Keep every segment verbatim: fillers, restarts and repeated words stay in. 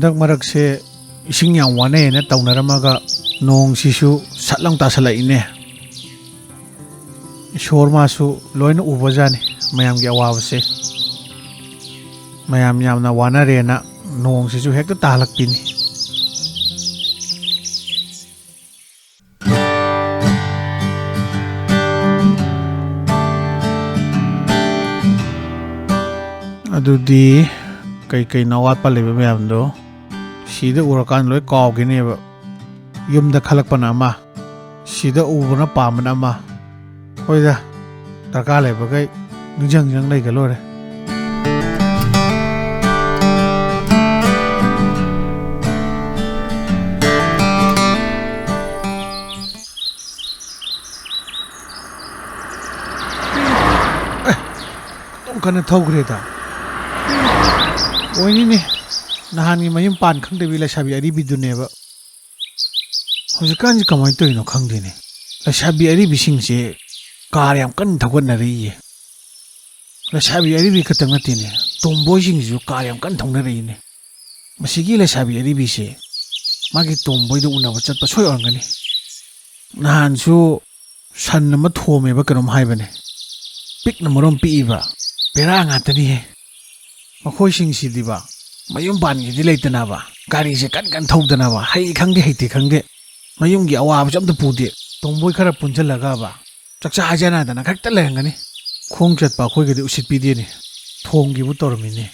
ꯍꯟꯗꯛ ꯃꯔꯛꯁꯦ ꯏꯁꯤꯡ ꯌꯥꯝ ꯋꯥꯅꯩꯌꯦꯅ ꯇꯧꯅꯔꯝꯃꯒ, ꯅꯣꯡꯁꯤꯁꯨ ꯁꯠ ꯂꯥꯎ ꯇꯥꯁꯜꯂꯛꯏꯅꯦ꯫ ꯏꯁꯣꯔ ꯃꯥꯁꯨ ꯂꯣꯏꯅ ꯎꯕꯖꯥꯠꯅꯤ, ꯃꯌꯥꯝꯒꯤ ꯑꯋꯥꯕꯁꯦ꯫ ꯃꯌꯥꯝ ꯌꯥꯝꯅ ꯋꯥꯅꯔꯦꯅ ꯅꯣꯡꯁꯤꯁꯨ ꯍꯦꯛꯇ ꯇꯥꯍꯜꯂꯛꯄꯤꯅꯤ꯫ ꯑꯗꯨꯗꯤ ꯀꯩꯀꯩꯅꯣ ꯑꯋꯥꯠꯄ ꯂꯩꯕ ꯃꯌꯥꯝꯗꯣ ꯁꯤꯗ ꯎꯔꯀꯥꯟꯗ ꯂꯣꯏ ꯀꯥꯎꯈꯤꯅꯦꯕ꯫ ꯌꯨꯝꯗ ꯈꯜꯂꯛꯄꯅ ꯑꯃ, ꯁꯤꯗ ꯎꯕꯅ ꯄꯥꯝꯕꯅ ꯑꯃ꯫ ꯍꯣꯏꯗ, ꯗꯔꯀꯥꯔ ꯂꯩꯕꯈꯩ ꯅꯤꯡꯁꯤꯡ ꯅꯤꯡꯁꯤꯡ ꯂꯩꯒ ꯂꯣꯏꯔꯦ꯫ ꯑꯦ, ꯑꯗꯨꯝ ꯀꯟꯅ ꯊꯧꯈ꯭ꯔꯦꯗ꯫ ꯑꯣꯏꯅꯤꯅꯦ, ꯅꯍꯥꯟꯒꯤ ꯃꯌꯨꯝ ꯄꯥꯟ ꯈꯪꯗꯕꯤ ꯂꯩꯁꯥꯕꯤ ꯑꯔꯤꯕꯤꯗꯨꯅꯦꯕ꯫ ꯍꯧꯖꯤꯛꯀꯥꯟꯁꯤ ꯀꯃꯥꯏꯅ ꯇꯧꯔꯤꯅꯣ ꯈꯪꯗꯦꯅꯦ, ꯂꯩꯁꯥꯕꯤ ꯑꯔꯤꯕꯤꯁꯤꯡꯁꯦ ꯀꯥꯔ ꯌꯥꯝ ꯀꯟꯅ ꯊꯧꯒꯠꯅꯔꯛꯏꯌꯦ꯫ ꯂꯩꯁꯥꯕꯤ ꯑꯔꯤꯕꯤ ꯈꯛꯇꯪ ꯅꯠꯇꯦꯅꯦ, ꯇꯣꯝꯕꯣꯏꯁꯤꯡꯁꯤꯁꯨ ꯀꯥꯔ ꯌꯥꯝ ꯀꯟꯅ ꯊꯧꯅꯔꯛꯏꯅꯦ꯫ ꯃꯁꯤꯒꯤ ꯂꯩꯁꯥꯕꯤ ꯑꯔꯤꯕꯤꯁꯦ ꯃꯥꯒꯤ ꯇꯣꯝꯕꯣꯏꯗꯣ ꯎꯅꯕ ꯆꯠꯄ ꯁꯣꯏ ꯑꯣꯏꯔꯝꯒꯅꯤ꯫ ꯅꯍꯥꯟꯁꯨ ꯁꯟ ꯑꯃ ꯊꯣꯝꯃꯦꯕ ꯀꯩꯅꯣꯝ ꯍꯥꯏꯕꯅꯦ꯫ ꯄꯤꯛꯅ ꯃꯔꯣꯝ ꯄꯤꯛꯏꯕ, ꯕꯦꯔꯥ ꯉꯥꯛꯇꯅꯤꯍꯦ꯫ ꯃꯈꯣꯏꯁꯤꯡꯁꯤꯗꯤꯕ, ꯃꯌꯨꯝ ꯄꯥꯟꯒꯦꯗꯤ ꯂꯩꯇꯅꯕ, ꯒꯥꯔꯤꯁꯦ ꯀꯟ ꯀꯟ ꯊꯧꯗꯅꯕ, ꯍꯩ ꯈꯪꯗꯦ ꯍꯩꯇꯦ ꯈꯪꯗꯦ, ꯃꯌꯨꯝꯒꯤ ꯑꯋꯥꯕꯁꯨ ꯑꯝꯇ ꯄꯨꯗꯦ꯫ ꯇꯣꯝꯕꯣꯏ ꯈꯔ ꯄꯨꯟꯁꯤꯜꯂꯒꯕ, ꯆꯥꯛꯆꯥ ꯍꯩꯖꯥꯟꯅꯗꯅ ꯈꯛꯇ ꯂꯩꯔꯝꯒꯅꯤ꯫ ꯈꯣꯡ ꯆꯠꯄ ꯑꯩꯈꯣꯏꯒꯗꯤ ꯎꯁꯤꯠꯄꯤꯗꯦꯅꯦ꯫ ꯊꯣꯡꯒꯤꯕꯨ ꯇꯧꯔꯝꯃꯤꯅꯦ꯫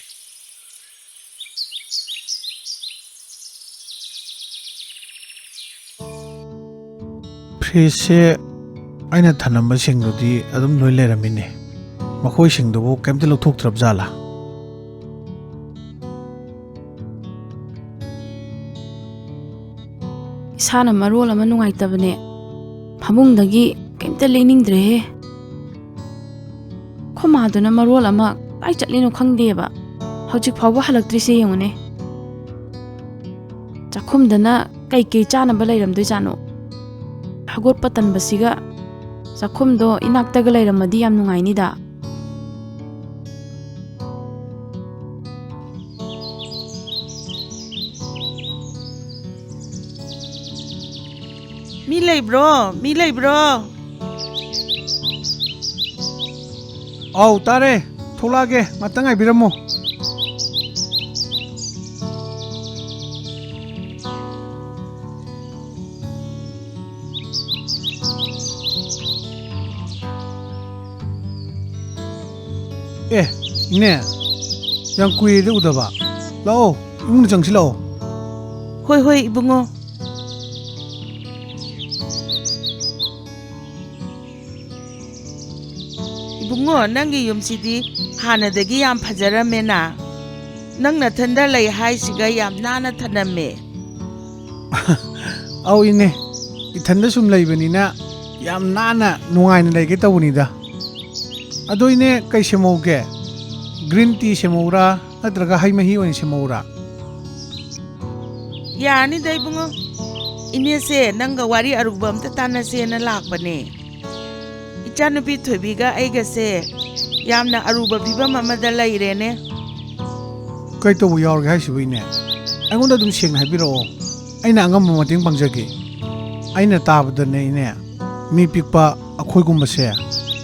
ꯐ꯭ꯔꯤꯖꯁꯦ ꯑꯩꯅ ꯊꯅꯝꯕꯁꯤꯡꯗꯨꯗꯤ ꯑꯗꯨꯝ ꯂꯣꯏ ꯂꯩꯔꯝꯃꯤꯅꯦ꯫ ꯃꯈꯣꯏꯁꯤꯡꯗꯨꯕꯨ ꯀꯩꯝꯇ ꯂꯧꯊꯣꯛꯇ꯭ꯔꯕ ꯖꯥꯠꯂꯥ? ꯏꯁꯥꯅ ꯃꯔꯣꯜ ꯑꯃ ꯅꯨꯡꯉꯥꯏꯇꯕꯅꯦ꯫ ꯐꯃꯨꯡꯗꯒꯤ ꯀꯩꯝꯇ ꯂꯦꯡꯅꯤꯡꯗ꯭ꯔꯦꯍꯦ꯫ ꯈꯣꯃꯥꯗꯨꯅ ꯃꯔꯣꯜ ꯑꯃ ꯀꯥꯏ ꯆꯠꯂꯤꯅꯣ ꯈꯪꯗꯦꯕ꯫ ꯍꯧꯖꯤꯛ ꯐꯥꯎꯕ ꯍꯜꯂꯛꯇ꯭ꯔꯤꯁꯦ ꯌꯦꯡꯉꯨꯅꯦ꯫ ꯆꯥꯛꯈꯨꯝꯗꯅ ꯀꯩꯀꯩ ꯆꯥꯅꯕ ꯂꯩꯔꯝꯗꯣꯏꯖꯥꯠꯅꯣ? ꯍꯧꯒꯠꯄ ꯇꯟꯕꯁꯤꯒ꯫ ꯆꯥꯛꯈꯨꯝꯗꯣ ꯏꯅꯥꯛꯇꯒ ꯂꯩꯔꯝꯃꯗꯤ ꯌꯥꯝ ꯅꯨꯡꯉꯥꯏꯅꯤꯗ꯫ ꯃꯤ ꯂꯩꯕ꯭ꯔꯣ? ꯃꯤ ꯂꯩꯕ꯭ꯔꯣ? ꯑꯧ, ꯇꯥꯔꯦ꯫ ꯊꯣꯛꯂꯛꯑꯒꯦ꯫ ꯉꯥꯛꯇꯪ ꯉꯥꯏꯕꯤꯔꯝꯃꯣ꯫ ꯑꯦ, ꯏꯅꯦ, ꯌꯥꯝ ꯀꯨꯏꯔꯦꯗ ꯎꯗꯕ꯫ ꯂꯥꯛꯑꯣ, ꯏꯃꯨꯡꯗ ꯆꯪꯁꯤꯜꯂꯛꯑꯣ꯫ ꯍꯣꯏ, ꯍꯣꯏ, ꯏꯕꯨꯡꯉꯣ꯫ ꯏꯕꯨꯡꯉꯣ, ꯅꯪꯒꯤ ꯌꯨꯝꯁꯤꯗꯤ ꯍꯥꯟꯅꯗꯒꯤ ꯌꯥꯝ ꯐꯖꯔꯝꯃꯦꯅ꯫ ꯅꯪ ꯅꯊꯟꯗ ꯂꯩ ꯍꯥꯏꯁꯤꯒ ꯌꯥꯝ ꯅꯥꯟꯅ ꯊꯅꯝꯃꯦ꯫ ꯑꯧ ꯏꯅꯦ, ꯏꯊꯟꯗ ꯁꯨꯝ ꯂꯩꯕꯅꯤꯅ ꯌꯥꯝ ꯅꯥꯟꯅ ꯅꯨꯡꯉꯥꯏꯅ ꯂꯩꯒꯦ ꯇꯧꯕꯅꯤꯗ꯫ ꯑꯗꯣ ꯏꯅꯦ, ꯀꯩ ꯁꯦꯝꯍꯧꯒꯦ? ꯒ꯭ꯔꯤꯟ ꯇꯤ ꯁꯦꯝꯍꯧꯔꯥ, ꯅꯠꯇ꯭ꯔꯒ ꯍꯩ ꯃꯍꯤ ꯑꯣꯏꯅ ꯁꯦꯝꯍꯧꯔꯥ? ꯌꯥꯅꯤꯗ ꯏꯕꯨꯡꯉꯣ, ꯏꯅꯦꯁꯦ ꯅꯪꯒ ꯋꯥꯔꯤ ꯑꯔꯨꯕ ꯑꯝꯇ ꯇꯥꯟꯅꯁꯦꯅ ꯂꯥꯛꯄꯅꯦ꯫ ꯏꯆꯥꯅꯨꯄꯤ ꯊꯣꯏꯕꯤꯒ ꯑꯩꯒꯁꯦ ꯌꯥꯝꯅ ꯑꯔꯨꯕ ꯐꯤꯕꯝ ꯑꯃꯗ ꯂꯩꯔꯦꯅꯦ꯫ ꯀꯩ ꯇꯧꯕ ꯌꯥꯎꯔꯒꯦ ꯍꯥꯏꯁꯤꯕꯨ ꯏꯅꯦ? ꯑꯩꯉꯣꯟꯗ ꯑꯗꯨꯝ ꯁꯦꯡꯅ ꯍꯥꯏꯕꯤꯔꯛꯑꯣ, ꯑꯩꯅ ꯑꯉꯝꯕ ꯃꯇꯦꯡ ꯄꯥꯡꯖꯒꯦ꯫ ꯑꯩꯅ ꯇꯥꯕꯗꯅꯦ ꯏꯅꯦ, ꯃꯤ ꯄꯤꯛꯄ ꯑꯩꯈꯣꯏꯒꯨꯝꯕꯁꯦ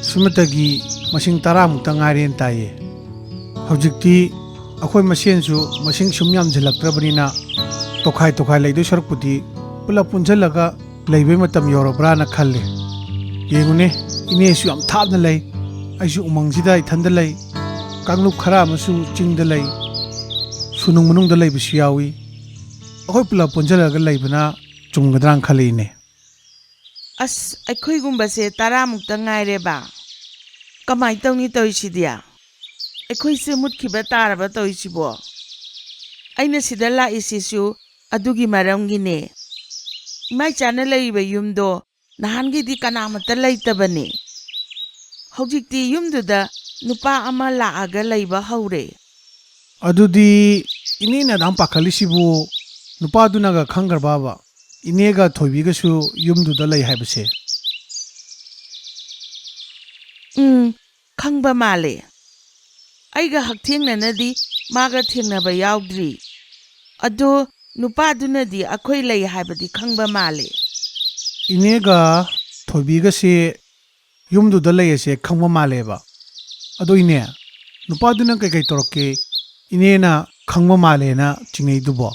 ꯁꯨꯞꯅꯇꯒꯤ ꯃꯁꯤꯡ ꯇꯔꯥꯃꯨꯛꯇ ꯉꯥꯏꯔꯦꯅ ꯇꯥꯏꯌꯦ꯫ ꯍꯧꯖꯤꯛꯇꯤ ꯑꯩꯈꯣꯏ ꯃꯁꯦꯟꯁꯨ ꯃꯁꯤꯡ ꯁꯨꯝ ꯌꯥꯝꯁꯤꯜꯂꯛꯇ꯭ꯔꯕꯅꯤꯅ, ꯇꯣꯈꯥꯏ ꯇꯣꯈꯥꯏ ꯂꯩꯗꯣꯏ ꯁꯔꯨꯛꯄꯨꯗꯤ ꯄꯨꯂꯞ ꯄꯨꯟꯁꯤꯜꯂꯒ ꯂꯩꯕꯩ ꯃꯇꯝ ꯌꯧꯔꯕ꯭ꯔꯥꯅ ꯈꯜꯂꯤ꯫ ꯌꯦꯡꯉꯨꯅꯦ, ꯏꯅꯦꯁꯨ ꯌꯥꯝ ꯊꯥꯞꯅ ꯂꯩ, ꯑꯩꯁꯨ ꯎꯃꯪꯁꯤꯗ ꯏꯊꯟꯗ ꯂꯩ, ꯀꯥꯡꯂꯨꯞ ꯈꯔ ꯑꯃꯁꯨ ꯆꯤꯡꯗ ꯂꯩ, ꯁꯨꯅꯨꯡ ꯃꯅꯨꯡꯗ ꯂꯩꯕꯁꯨ ꯌꯥꯎꯏ꯫ ꯑꯩꯈꯣꯏ ꯄꯨꯂꯞ ꯄꯨꯟꯁꯤꯜꯂꯒ ꯂꯩꯕꯅ ꯆꯨꯝꯒꯗ꯭ꯔꯥꯅ ꯈꯜꯂꯤꯅꯦ꯫ ꯑꯁ, ꯑꯩꯈꯣꯏꯒꯨꯝꯕꯁꯦ ꯇꯔꯥꯃꯨꯛꯇ ꯉꯥꯏꯔꯦꯕ꯫ ꯀꯃꯥꯏ ꯇꯧꯅꯤ ꯇꯧꯔꯤꯁꯤꯗꯤ? ꯑꯩꯈꯣꯏꯁꯦ ꯃꯨꯠꯈꯤꯕ ꯇꯥꯔꯕ ꯇꯧꯔꯤꯁꯤꯕꯣ? ꯑꯩꯅ ꯁꯤꯗ ꯂꯥꯛꯏꯁꯤꯁꯨ ꯑꯗꯨꯒꯤ ꯃꯔꯝꯒꯤꯅꯦ꯫ ꯏꯃꯥ ꯏꯆꯥꯅ ꯂꯩꯔꯤꯕ ꯌꯨꯝꯗꯣ ꯅꯍꯥꯟꯒꯩꯗꯤ ꯀꯅꯥꯃꯠꯇ ꯂꯩꯇꯕꯅꯦ꯫ ꯍꯧꯖꯤꯛꯇꯤ ꯌꯨꯝꯗꯨꯗ ꯅꯨꯄꯥ ꯑꯃ ꯂꯥꯛꯑꯒ ꯂꯩꯕ ꯍꯧꯔꯦ꯫ ꯑꯗꯨꯗꯤ ꯏꯅꯦꯅ ꯑꯗꯥꯝ ꯄꯥꯈꯠꯂꯤꯁꯤꯕꯨ ꯅꯨꯄꯥꯗꯨꯅꯒ ꯈꯪꯈ꯭ꯔꯕꯕ? ꯏꯅꯦꯒ ꯊꯣꯏꯕꯤꯒꯁꯨ ꯌꯨꯝꯗꯨꯗ ꯂꯩ ꯍꯥꯏꯕꯁꯦ? ꯎꯝ, ꯈꯪꯕ ꯃꯥꯜꯂꯦ꯫ ꯑꯩꯒ ꯍꯛꯊꯦꯡꯅꯅꯗꯤ ꯃꯥꯒ ꯊꯦꯡꯅꯕ ꯌꯥꯎꯗ꯭ꯔꯤ꯫ ꯑꯗꯣ ꯅꯨꯄꯥꯗꯨꯅꯗꯤ ꯑꯩꯈꯣꯏ ꯂꯩ ꯍꯥꯏꯕꯗꯤ ꯈꯪꯕ ꯃꯥꯜꯂꯦ꯫ ꯏꯅꯦꯒ ꯊꯣꯏꯕꯤꯒꯁꯦ ꯌꯨꯝꯗꯨꯗ ꯂꯩ ꯑꯁꯦ ꯈꯪꯕ ꯃꯥꯜꯂꯦꯕ꯫ ꯑꯗꯣ ꯏꯅꯦ, ꯅꯨꯄꯥꯗꯨꯅ ꯀꯩꯀꯩ ꯇꯧꯔꯛꯀꯦ ꯏꯅꯦꯅ ꯈꯪꯕ ꯃꯥꯜꯂꯦꯅ ꯆꯤꯡꯅꯩꯗꯨꯕꯣ?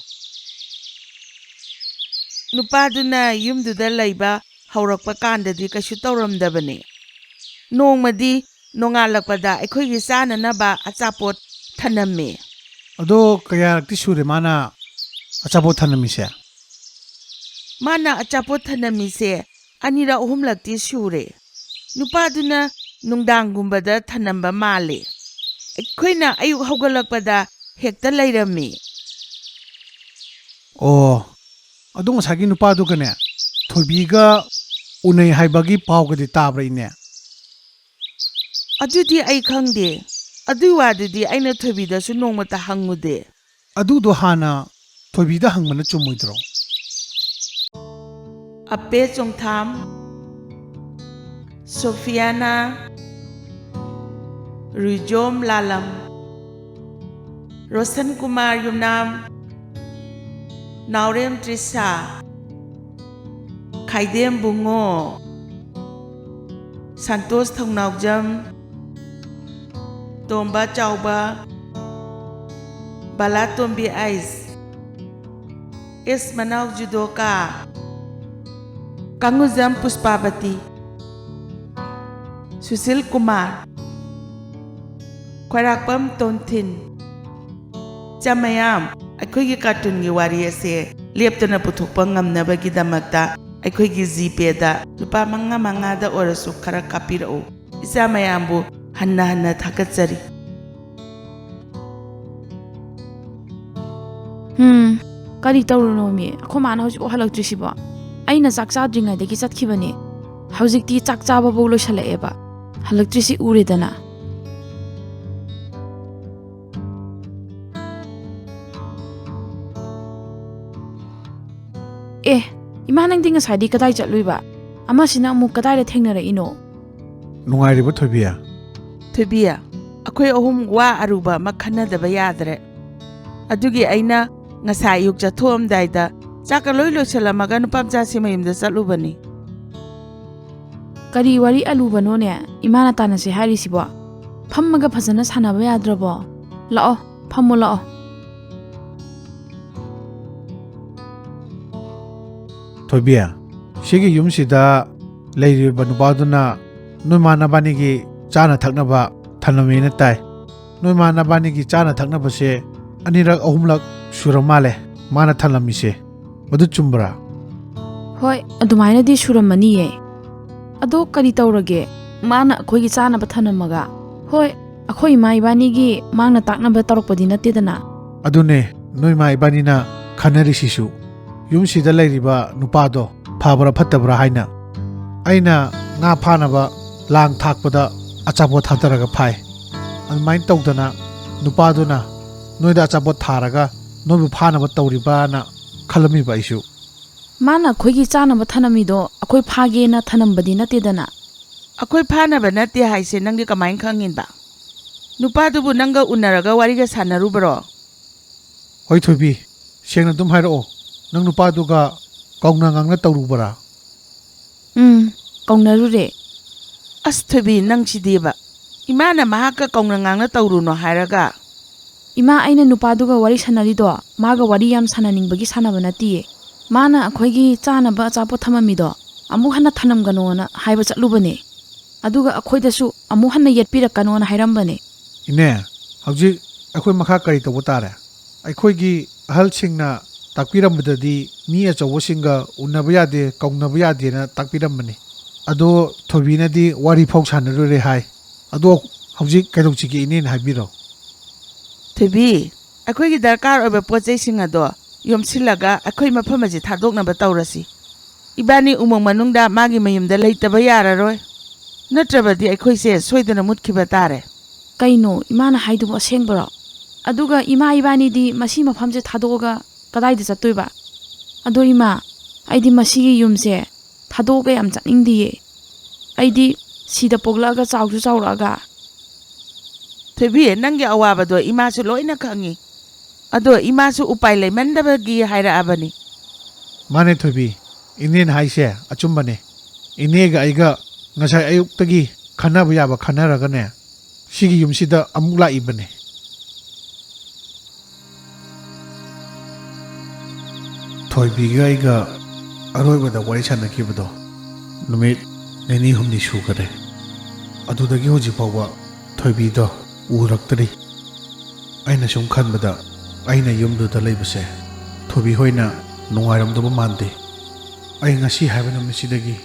ꯅꯨꯄꯥꯗꯨꯅ ꯌꯨꯝꯗꯨꯗ ꯂꯩꯕ ꯍꯧꯔꯛꯄ ꯀꯥꯟꯗꯗꯤ ꯀꯩꯁꯨ ꯇꯧꯔꯝꯗꯕꯅꯤ꯫ ꯅꯣꯡꯃꯗꯤ ꯅꯣꯡꯉꯥꯜꯂꯛꯄꯗ ꯑꯩꯈꯣꯏꯒꯤ ꯆꯥꯅꯅꯕ ꯑꯆꯥꯄꯣꯠ ꯊꯅꯝꯃꯤ꯫ ꯑꯗꯣ ꯀꯌꯥꯔꯛꯇꯤ ꯁꯨꯔꯦ ꯃꯥꯅ ꯑꯆꯥꯄꯣꯠ ꯊꯅꯝꯃꯤꯁꯦ? ꯃꯥꯅ ꯑꯆꯥꯄꯣꯠ ꯊꯅꯝꯃꯤꯁꯦ ꯑꯅꯤꯔꯛ ꯑꯍꯨꯝꯂꯛꯇꯤ ꯁꯨꯔꯦ꯫ ꯅꯨꯄꯥꯗꯨꯅ ꯅꯨꯡꯗꯥꯡꯒꯨꯝꯕꯗ ꯊꯅꯝꯕ ꯃꯥꯜꯂꯤ꯫ ꯑꯩꯈꯣꯏꯅ ꯑꯌꯨꯛ ꯍꯧꯒꯠꯂꯛꯄꯗ ꯍꯦꯛꯇ ꯂꯩꯔꯝꯃꯤ꯫ ꯑꯣ, ꯑꯗꯣ ꯉꯁꯥꯏꯒꯤ ꯅꯨꯄꯥꯗꯨꯒꯅꯦ ꯊꯣꯏꯕꯤꯒ ꯎꯅꯩ ꯍꯥꯏꯕꯒꯤ ꯄꯥꯎꯒꯗꯤ ꯇꯥꯕ꯭ꯔꯥ ꯏꯅꯦ? ꯑꯗꯨꯗꯤ ꯑꯩ ꯈꯪꯗꯦ꯫ ꯑꯗꯨꯏ ꯋꯥꯗꯨꯗꯤ ꯑꯩꯅ ꯊꯣꯏꯕꯤꯗꯁꯨ ꯅꯣꯡꯃꯇ ꯍꯪꯉꯨꯗꯦ꯫ ꯑꯗꯨꯗꯣ ꯍꯥꯟꯅ ꯊꯣꯏꯕꯤꯗ ꯍꯪꯕꯅ ꯆꯨꯝꯃꯣꯏꯗ꯭ꯔꯣ? ꯑꯄꯦ ꯆꯣꯡꯊꯥꯝ, ꯁꯣꯐꯤꯌꯥꯅꯥ, ꯔꯨꯏꯖꯣꯝ ꯂꯥꯂꯝ, ꯔꯣꯁꯟ ꯀꯨꯃꯥꯔ ꯌꯨꯝꯅꯥꯝ, ꯅꯥꯎꯔꯦꯝ ꯇ꯭ꯔꯤꯁꯥ, ꯈꯥꯏꯗꯦꯝ ꯕꯨꯡꯉꯣ, ꯁꯟꯇꯣꯁ ꯊꯧꯅꯥꯎꯖꯝ, ꯇꯣꯝꯕ ꯆꯥꯎꯕ, ꯕꯂꯥꯇꯣꯝꯕꯤ ꯑꯩꯁ, ꯑꯦꯁ ꯃꯅꯥꯎ ꯖꯨꯗꯣꯀꯥ, ꯀꯥꯡꯉꯨꯖꯝ ꯄꯨꯁꯄꯥꯕꯇꯤ, ꯁꯨꯁꯤꯜ ꯀꯨꯃꯥꯔ, ꯈ꯭ꯋꯥꯏꯔꯥꯛꯄꯝ ꯇꯣꯟꯊꯤꯟ, ꯏꯆꯥ ꯃꯌꯥꯝ, ꯑꯩꯈꯣꯏꯒꯤ ꯀꯥꯔꯇꯨꯟꯒꯤ ꯋꯥꯔꯤ ꯑꯁꯦ ꯂꯦꯞꯇꯅ ꯄꯨꯊꯣꯛꯄ ꯉꯝꯅꯕꯒꯤꯗꯃꯛꯇ ꯑꯩꯈꯣꯏꯒꯤ ꯖꯤꯄꯦꯗ ꯂꯨꯄꯥ ꯃꯉꯥ ꯃꯉꯥꯗ ꯑꯣꯏꯔꯁꯨ ꯈꯔ ꯀꯥꯞꯄꯤꯔꯛꯎ꯫ ꯏꯆꯥ ꯃꯌꯥꯝꯕꯨ ꯍꯟꯅ ꯍꯟꯅ ꯊꯥꯒꯠꯆꯔꯤ꯫ ꯎꯝ, ꯀꯔꯤ ꯇꯧꯔꯨꯅꯣꯃꯤ? ꯑꯩꯈꯣꯏ ꯃꯥꯅ ꯍꯧꯖꯤꯛꯐꯥꯎ ꯍꯜꯂꯛꯇ꯭ꯔꯤꯁꯤꯕꯣ? ꯑꯩꯅ ꯆꯥꯛ ꯆꯥꯗ꯭ꯔꯤꯉꯩꯗꯒꯤ ꯆꯠꯈꯤꯕꯅꯤ꯫ ꯍꯧꯖꯤꯛꯇꯤ ꯆꯥꯛ ꯆꯥꯕꯐꯧ ꯂꯣꯏꯁꯜꯂꯛꯑꯦꯕ꯫ ꯍꯜꯂꯛꯇ꯭ꯔꯤꯁꯤ ꯎꯔꯦꯗꯅ꯫ ꯑꯦ, ꯏꯃꯥ, ꯅꯪꯗꯤ ꯉꯁꯥꯏꯗꯤ ꯀꯗꯥꯏ ꯆꯠꯂꯨꯏꯕ? ꯑꯃꯁꯤꯅ ꯑꯃꯨꯛ ꯀꯗꯥꯏꯗ ꯊꯦꯡꯅꯔꯛꯏꯅꯣ? ꯅꯨꯡꯉꯥꯏꯔꯤꯕꯣ ꯊꯣꯏꯕꯤ? ꯊꯣꯏꯕꯤ, ꯑꯩꯈꯣꯏ ꯑꯍꯨꯝ ꯋꯥ ꯑꯔꯨꯕ ꯑꯃ ꯈꯟꯅꯗꯕ ꯌꯥꯗ꯭ꯔꯦ꯫ ꯑꯗꯨꯒꯤ ꯑꯩꯅ ꯉꯁꯥꯏ ꯑꯌꯨꯛ ꯆꯠꯊꯣꯛꯑꯝꯗꯥꯏꯗ ꯆꯥꯛꯀ ꯂꯣꯏ ꯂꯣꯏꯁꯤꯜꯂꯝꯃꯒ ꯅꯨꯄꯥ ꯃꯆꯥꯁꯤ ꯃꯌꯨꯝꯗ ꯆꯠꯂꯨꯕꯅꯤ꯫ ꯀꯔꯤ ꯋꯥꯔꯤ ꯑꯂꯨꯕꯅꯣꯅꯦ ꯏꯃꯥꯅ ꯇꯥꯟꯅꯁꯦ ꯍꯥꯏꯔꯤꯁꯤꯕꯣ? ꯐꯝꯃꯒ ꯐꯖꯅ ꯁꯥꯟꯅꯕ ꯌꯥꯗ꯭ꯔꯕꯣ? ꯂꯥꯛꯑꯣ, ꯐꯝꯃꯣ ꯂꯥꯛꯑꯣ꯫ ꯊꯣꯏꯕꯤ, ꯁꯤꯒꯤ ꯌꯨꯝꯁꯤꯗ ꯂꯩꯔꯤꯕ ꯅꯨꯄꯥꯗꯨꯅ ꯅꯣꯏ ꯃꯥ ꯅꯕꯥꯅꯤꯒꯤ ꯆꯥꯅ ꯊꯛꯅꯕ ꯊꯝꯂꯝꯃꯦꯅ ꯇꯥꯏ꯫ ꯅꯣꯏ ꯃꯥ ꯅꯕꯥꯅꯤꯒꯤ ꯆꯥꯅ ꯊꯛꯅꯕꯁꯦ ꯑꯅꯤꯔꯛ ꯑꯍꯨꯝꯂꯛ ꯁꯨꯔ ꯃꯥꯜꯂꯦ ꯃꯥꯅ ꯊꯝꯂꯝꯃꯤꯁꯦ꯫ ꯃꯗꯨ ꯆꯨꯝꯕ꯭ꯔꯥ? ꯍꯣꯏ, ꯑꯗꯨꯃꯥꯏꯅꯗꯤ ꯁꯨꯔꯝꯃꯅꯤꯌꯦ꯫ ꯑꯗꯣ ꯀꯔꯤ ꯇꯧꯔꯒꯦ? ꯃꯥꯅ ꯑꯩꯈꯣꯏꯒꯤ ꯆꯥꯅꯕ ꯊꯝꯂꯝꯃꯒ? ꯍꯣꯏ, ꯑꯩꯈꯣꯏ ꯏꯃꯥ ꯏꯕꯥꯅꯤꯒꯤ ꯃꯥꯡꯅ ꯇꯥꯛꯅꯕ ꯇꯧꯔꯛꯄꯗꯤ ꯅꯠꯇꯦꯗꯅ꯫ ꯑꯗꯨꯅꯦ, ꯅꯣꯏ ꯏꯃꯥ ꯏꯕꯥꯅꯤꯅ ꯈꯟꯅꯔꯤꯁꯤꯁꯨ, ꯌꯨꯝꯁꯤꯗ ꯂꯩꯔꯤꯕ ꯅꯨꯄꯥꯗꯣ ꯐꯕ꯭ꯔꯥ ꯐꯠꯇꯕ꯭ꯔꯥ ꯍꯥꯏꯅ꯫ ꯑꯩꯅ ꯉꯥ ꯐꯥꯅꯕ ꯂꯥꯡ ꯊꯥꯛꯄꯗ ꯑꯆꯥꯄꯣꯠ ꯊꯥꯗꯔꯒ ꯐꯥꯏ꯫ ꯑꯗꯨꯃꯥꯏꯅ ꯇꯧꯗꯅ ꯅꯨꯄꯥꯗꯨꯅ ꯅꯣꯏꯗ ꯑꯆꯥꯄꯣꯠ ꯊꯥꯔꯒ ꯅꯣꯏꯕꯨ ꯐꯥꯅꯕ ꯇꯧꯔꯤꯕꯅ ꯈꯜꯂꯝꯃꯤꯕ ꯑꯩꯁꯨ꯫ ꯃꯥꯅ ꯑꯩꯈꯣꯏꯒꯤ ꯆꯥꯅꯕ ꯊꯅꯝꯃꯤꯗꯣ ꯑꯩꯈꯣꯏ ꯐꯥꯒꯦꯅ ꯊꯅꯝꯕꯗꯤ ꯅꯠꯇꯦꯗꯅ꯫ ꯑꯩꯈꯣꯏ ꯐꯥꯅꯕ ꯅꯠꯇꯦ ꯍꯥꯏꯁꯦ ꯅꯪꯗꯤ ꯀꯃꯥꯏꯅ ꯈꯪꯉꯤꯕ? ꯅꯨꯄꯥꯗꯨꯕꯨ ꯅꯪꯒ ꯎꯅꯔꯒ ꯋꯥꯔꯤꯒ ꯁꯥꯟꯅꯔꯨꯕ꯭ꯔꯣ? ꯍꯣꯏ ꯊꯣꯏꯕꯤ, ꯁꯦꯡꯅ ꯑꯗꯨꯝ ꯍꯥꯏꯔꯛꯑꯣ, ꯅꯪ ꯅꯨꯄꯥꯗꯨꯒ ꯀꯧꯅ ꯉꯥꯡꯅ ꯇꯧꯔꯨꯕ꯭ꯔꯥ? ꯎꯝ, ꯀꯧꯅꯔꯨꯔꯦ꯫ ꯑꯁ ꯊꯣꯏꯕꯤ, ꯅꯪꯁꯤꯗꯤꯕ, ꯏꯃꯥꯅ ꯃꯍꯥꯛꯀ ꯀꯧꯅ ꯉꯥꯡꯅ ꯇꯧꯔꯨꯅꯣ ꯍꯥꯏꯔꯒ? ꯏꯃꯥ, ꯑꯩꯅ ꯅꯨꯄꯥꯗꯨꯒ ꯋꯥꯔꯤ ꯁꯥꯟꯅꯔꯤꯗꯣ ꯃꯥꯒ ꯋꯥꯔꯤ ꯌꯥꯝ ꯁꯥꯟꯅꯅꯤꯡꯕꯒꯤ ꯁꯥꯟꯅꯕ ꯅꯠꯇꯤꯌꯦ꯫ ꯃꯥꯅ ꯑꯩꯈꯣꯏꯒꯤ ꯆꯥꯅꯕ ꯑꯆꯥꯄꯣꯠ ꯊꯝꯃꯝꯃꯤꯗꯣ ꯑꯃꯨꯛ ꯍꯟꯅ ꯊꯅꯝꯒꯅꯣꯅ ꯍꯥꯏꯕ ꯆꯠꯂꯨꯕꯅꯦ꯫ ꯑꯗꯨꯒ ꯑꯩꯈꯣꯏꯗꯁꯨ ꯑꯃꯨꯛ ꯍꯟꯅ ꯌꯦꯠꯄꯤꯔꯛꯀꯅꯣꯅ ꯍꯥꯏꯔꯝꯕꯅꯦ꯫ ꯏꯅꯦ, ꯍꯧꯖꯤꯛ ꯑꯩꯈꯣꯏ ꯃꯈꯥ ꯀꯔꯤ ꯇꯧꯕ ꯇꯥꯔꯦ? ꯑꯩꯈꯣꯏꯒꯤ ꯑꯍꯜꯁꯤꯡꯅ ꯇꯥꯛꯄꯤꯔꯝꯕꯗꯗꯤ ꯃꯤ ꯑꯆꯧꯕꯁꯤꯡꯒ ꯎꯅꯕ ꯌꯥꯗꯦ, ꯀꯧꯅꯕ ꯌꯥꯗꯦꯅ ꯇꯥꯛꯄꯤꯔꯝꯕꯅꯤ꯫ ꯑꯗꯣ ꯊꯣꯏꯕꯤꯅꯗꯤ ꯋꯥꯔꯤ ꯐꯥꯎ ꯁꯥꯟꯅꯔꯨꯔꯦ ꯍꯥꯏ꯫ ꯑꯗꯣ ꯍꯧꯖꯤꯛ ꯀꯩꯗꯧꯁꯤꯒꯦ ꯏꯅꯦꯅ ꯍꯥꯏꯕꯤꯔꯣ꯫ ꯊꯣꯏꯕꯤ, ꯑꯩꯈꯣꯏꯒꯤ ꯗꯔꯀꯥꯔ ꯑꯣꯏꯕ ꯄꯣꯠ ꯆꯩꯁꯤꯡ ꯑꯗꯣ ꯌꯣꯝꯁꯤꯜꯂꯒ ꯑꯩꯈꯣꯏ ꯃꯐꯝ ꯑꯁꯤ ꯊꯥꯗꯣꯛꯅꯕ ꯇꯧꯔꯁꯤ꯫ ꯏꯕꯥꯅꯤ ꯎꯃꯪ ꯃꯅꯨꯡꯗ ꯃꯥꯒꯤ ꯃꯌꯨꯝꯗ ꯂꯩꯇꯕ ꯌꯥꯔꯔꯣꯏ꯫ ꯅꯠꯇ꯭ꯔꯕꯗꯤ ꯑꯩꯈꯣꯏꯁꯦ ꯁꯣꯏꯗꯅ ꯃꯨꯠꯈꯤꯕ ꯇꯥꯔꯦ꯫ ꯀꯩꯅꯣ, ꯏꯃꯥꯅ ꯍꯥꯏꯗꯨꯕꯨ ꯑꯁꯦꯡꯕꯔꯣ? ꯑꯗꯨꯒ ꯏꯃꯥ ꯏꯕꯥꯅꯤꯗꯤ ꯃꯁꯤ ꯃꯐꯝꯁꯦ ꯊꯥꯗꯣꯛꯑꯒ ꯀꯗꯥꯏꯗ ꯆꯠꯇꯣꯏꯕ? ꯑꯗꯣ ꯏꯃꯥ, ꯑꯩꯗꯤ ꯃꯁꯤꯒꯤ ꯌꯨꯝꯁꯦ ꯊꯥꯗꯣꯛꯑꯒ ꯌꯥꯝ ꯆꯠꯅꯤꯡꯗꯤꯌꯦ꯫ ꯑꯩꯗꯤ ꯁꯤꯗ ꯄꯣꯛꯂꯛꯑꯒ ꯆꯥꯎꯁꯨ ꯆꯥꯎꯔꯛꯑꯒ꯫ ꯊꯣꯏꯕꯤ, ꯅꯪꯒꯤ ꯑꯋꯥꯕꯗꯣ ꯏꯃꯥꯁꯨ ꯂꯣꯏꯅ ꯈꯪꯉꯤ꯫ ꯑꯗꯣ ꯏꯃꯥꯁꯨ ꯎꯄꯥꯏ ꯂꯩꯃꯟꯗꯕꯒꯤ ꯍꯥꯏꯔꯛꯑꯕꯅꯤ꯫ ꯃꯥꯅꯦ ꯊꯣꯏꯕꯤ, ꯏꯅꯦꯅ ꯍꯥꯏꯁꯦ ꯑꯆꯨꯝꯕꯅꯦ꯫ ꯏꯅꯦꯒ ꯑꯩꯒ ꯉꯁꯥꯏ ꯑꯌꯨꯛꯇꯒꯤ ꯈꯟꯅꯕ ꯌꯥꯕ ꯈꯟꯅꯔꯒꯅꯦ, ꯁꯤꯒꯤ ꯌꯨꯝꯁꯤꯗ ꯑꯃꯨꯛ ꯂꯥꯛꯏꯕꯅꯦ꯫ ꯊꯣꯏꯕꯤꯒ ꯑꯩꯒ ꯑꯔꯣꯏꯕꯗ ꯋꯥꯔꯤ ꯁꯥꯟꯅꯈꯤꯕꯗꯣ ꯅꯨꯃꯤꯠ ꯅꯤꯅꯤ ꯍꯨꯝꯅꯤ ꯁꯨꯈꯔꯦ꯫ ꯑꯗꯨꯗꯒꯤ ꯍꯧꯖꯤꯛ ꯐꯥꯎꯕ ꯊꯣꯏꯕꯤꯗꯣ ꯎꯔꯛꯇ꯭ꯔꯤ꯫ ꯑꯩꯅ ꯁꯨꯝ ꯈꯟꯕꯗ, ꯑꯩꯅ ꯌꯨꯝꯗꯨꯗ ꯂꯩꯕꯁꯦ ꯊꯣꯏꯕꯤ ꯍꯣꯏꯅ ꯅꯨꯡꯉꯥꯏꯔꯝꯗꯧꯕ ꯃꯥꯟꯗꯦ꯫ ꯑꯩ ꯉꯁꯤ ꯍꯥꯏꯕ ꯅꯨꯃꯤꯠꯁꯤꯗꯒꯤ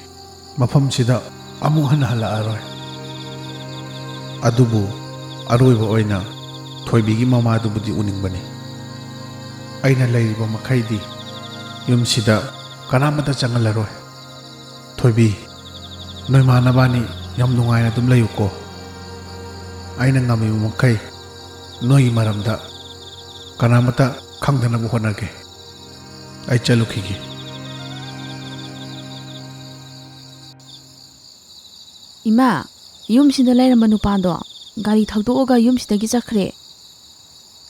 ꯃꯐꯝꯁꯤꯗ ꯑꯃꯨꯛ ꯍꯟꯅ ꯍꯜꯂꯛꯑꯔꯣꯏ꯫ ꯑꯗꯨꯕꯨ ꯑꯔꯣꯏꯕ ꯑꯣꯏꯅ ꯊꯣꯏꯕꯤꯒꯤ ꯃꯃꯥꯗꯨꯕꯨꯗꯤ ꯎꯅꯤꯡꯕꯅꯤ꯫ ꯑꯩꯅ ꯂꯩꯔꯤꯕ ꯃꯈꯩꯗꯤ ꯌꯨꯝꯁꯤꯗ ꯀꯅꯥꯃꯠꯇ ꯆꯪꯍꯜꯂꯔꯣꯏ꯫ ꯊꯣꯏꯕꯤ, ꯅꯣꯏꯃꯥ ꯅꯕꯥꯅꯤ ꯌꯥꯝ ꯅꯨꯡꯉꯥꯏꯅ ꯑꯗꯨꯝ ꯂꯩꯌꯨꯀꯣ꯫ ꯑꯩꯅ ꯉꯝꯃꯤꯕ ꯃꯈꯩ ꯅꯣꯏꯒꯤ ꯃꯔꯝꯗ ꯀꯅꯥꯃꯠꯇ ꯈꯪꯗꯅꯕ ꯍꯣꯠꯅꯒꯦ꯫ ꯑꯩ ꯆꯠꯂꯨꯈꯤꯒꯦ꯫ ꯏꯃꯥ, ꯌꯨꯝꯁꯤꯗ ꯂꯩꯔꯝꯕ ꯅꯨꯄꯥꯗꯣ ꯒꯥꯔꯤ ꯊꯧꯗꯣꯛꯑꯒ ꯌꯨꯝꯁꯤꯗꯒꯤ ꯆꯠꯈ꯭ꯔꯦ꯫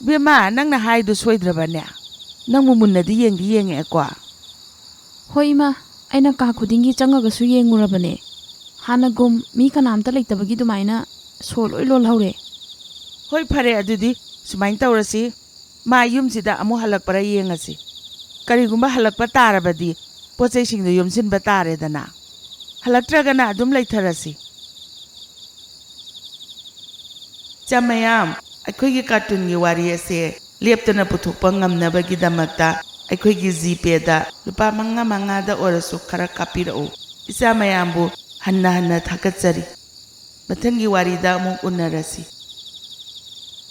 ꯏꯕꯦꯝꯃ, ꯅꯪꯅ ꯍꯥꯏꯗꯣ ꯁꯣꯏꯗ꯭ꯔꯕꯅꯦ? ꯅꯪꯕꯨ ꯃꯨꯟꯅꯗꯤ ꯌꯦꯡꯗꯤ ꯌꯦꯡꯉꯛꯑꯦꯀꯣ? ꯍꯣꯏ ꯏꯃꯥ, ꯑꯩꯅ ꯀꯥ ꯈꯨꯗꯤꯡꯒꯤ ꯆꯪꯉꯒꯁꯨ ꯌꯦꯡꯉꯨꯔꯕꯅꯦ꯫ ꯍꯥꯟꯅꯒꯨꯝ ꯃꯤ ꯀꯅꯥꯝꯇ ꯂꯩꯇꯕꯒꯤ ꯑꯗꯨꯃꯥꯏꯅ ꯁꯣ ꯂꯣꯏ ꯂꯣꯜꯍꯧꯔꯦ꯫ ꯍꯣꯏ, ꯐꯔꯦ, ꯑꯗꯨꯗꯤ ꯁꯨꯃꯥꯏꯅ ꯇꯧꯔꯁꯤ, ꯃꯥ ꯌꯨꯝꯁꯤꯗ ꯑꯃꯨꯛ ꯍꯜꯂꯛꯄ꯭ꯔꯥ ꯌꯦꯡꯉꯁꯤ꯫ ꯀꯔꯤꯒꯨꯝꯕ ꯍꯜꯂꯛꯄ ꯇꯥꯔꯕꯗꯤ ꯄꯣꯠ ꯆꯩꯁꯤꯡꯗꯨ ꯌꯣꯝꯁꯤꯟꯕ ꯇꯥꯔꯦꯗꯅ꯫ ꯍꯜꯂꯛꯇ꯭ꯔꯒꯅ ꯑꯗꯨꯝ ꯂꯩꯊꯔꯁꯤ꯫ ꯏꯆꯥ ꯃꯌꯥꯝ, ꯑꯩꯈꯣꯏꯒꯤ ꯀꯥꯔꯇꯨꯟꯒꯤ ꯋꯥꯔꯤ ꯑꯁꯦ ꯂꯦꯞꯇꯅ ꯄꯨꯊꯣꯛꯄ ꯉꯝꯅꯕꯒꯤꯗꯃꯛꯇ ꯑꯩꯈꯣꯏꯒꯤ ꯖꯤꯄꯦꯗ ꯂꯨꯄꯥ ꯃꯉꯥ ꯃꯉꯥꯗ ꯑꯣꯏꯔꯁꯨ ꯈꯔ ꯀꯥꯞꯄꯤꯔꯛꯎ꯫ ꯏꯆꯥ ꯃꯌꯥꯝꯕꯨ ꯍꯟꯅ ꯍꯟꯅ ꯊꯥꯒꯠꯆꯔꯤ꯫ ꯃꯊꯪꯒꯤ ꯋꯥꯔꯤꯗ ꯑꯃꯨꯛ ꯎꯅꯔꯁꯤ꯫